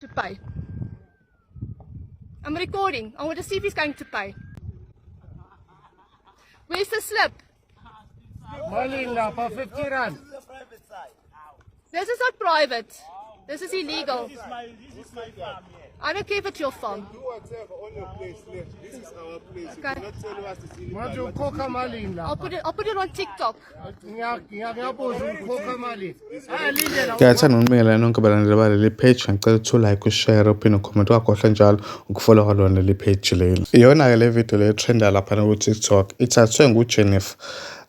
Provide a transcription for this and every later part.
To pay. I'm recording. I want to see if he's going to pay. Where's the slip? Malini lapha? R50. This is not private. This is illegal. I don't care if it's your farm. Do whatever on your place. This is our place. You Okay. cannot tell us it's illegal. Manje ukhokha malini I'll lapha? put it on TikTok. Ngiyabuza, ukhokha malini? Ah, lindela. Ngiyathanda ukunibingelela nonke balandeli baleli page. Ngicela ukuthi u-like, ushare, uphinde ucomment, ungakhohlwa njalo ukufollowa lona leli page leli. Iyona-ke le video le trenda laphana ku-TikTok, ithathwe nguJennifer.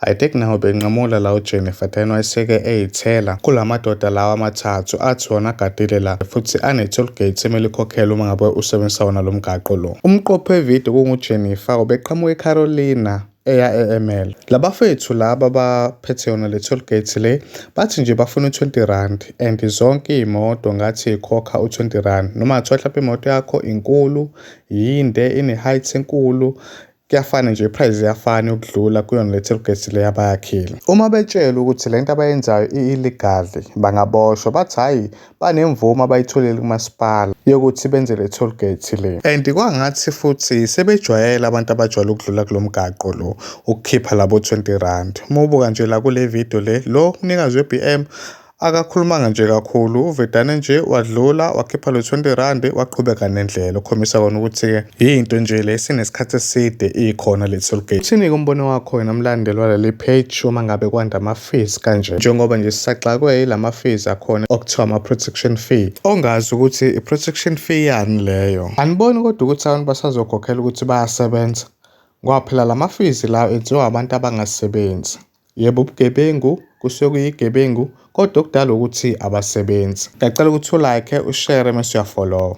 I think nawo benqamula la uJennifer, then wayeseke ey'thela kula madoda lawa amathathu athi wona agadile la futhi ane-toll gate emele ikhokhelwe uma ngabe usebenzisa wona lo mgaqo lo. Umqophi wevidiyo kunguJennifer, ubeqhamuka eCarolina eya e-Ermelo. Labafethu laba abaphethe yona le toll gate le bathi nje bafuna u-R20 and zonke iy'moto ngathi yikhokha u-R20, noma ngathiwa hlampe imoto yakho inkulu, yinde, ine-height enkulu, kuyafana nje, i-price iyafana yokudlula kuyona le toll gate le abayakhile. Uma betshelwa ukuthi lento abayenzayo i-illegal, bangaboshwa, bathi hhayi, banemvume abayitholile kumasipala yokuthi benze le toll gate le. And kwangathi futhi sebejwayele abantu abajwayele ukudlula kulo mgaqo lo ukukhipha labo R20. Uma ubuka nje la kule video le, lo mnikazi we-BM akakhulumanga nje kakhulu, uvedane nje wadlula, wakhipha lo R20, waqhubeka nendlela, ukhombisa kona ukuthi-ke yinto nje le esinesikhathi eside ikhona le toll gate. Uthini-ke umbono wakho wena mlandeli waleli page uma ngabe kwanda ama-fees kanje, njengoba nje sisaxakwe yilama fees akhona okuthiwa ama-protection fee, ongazi ukuthi i-protection fee yani leyo? Aniboni kodwa ukuthi abantu basazokhokhela ukuthi bayasebenza, ngoba phela lama fees la enziwa abantu abangasebenzi. Yebo, ubugebengu kusuke kuyigebengu, kodwa okudala ukuthi abasebenzi. Ngiyacela ukuthi ulike, ushare mase uyafollowa.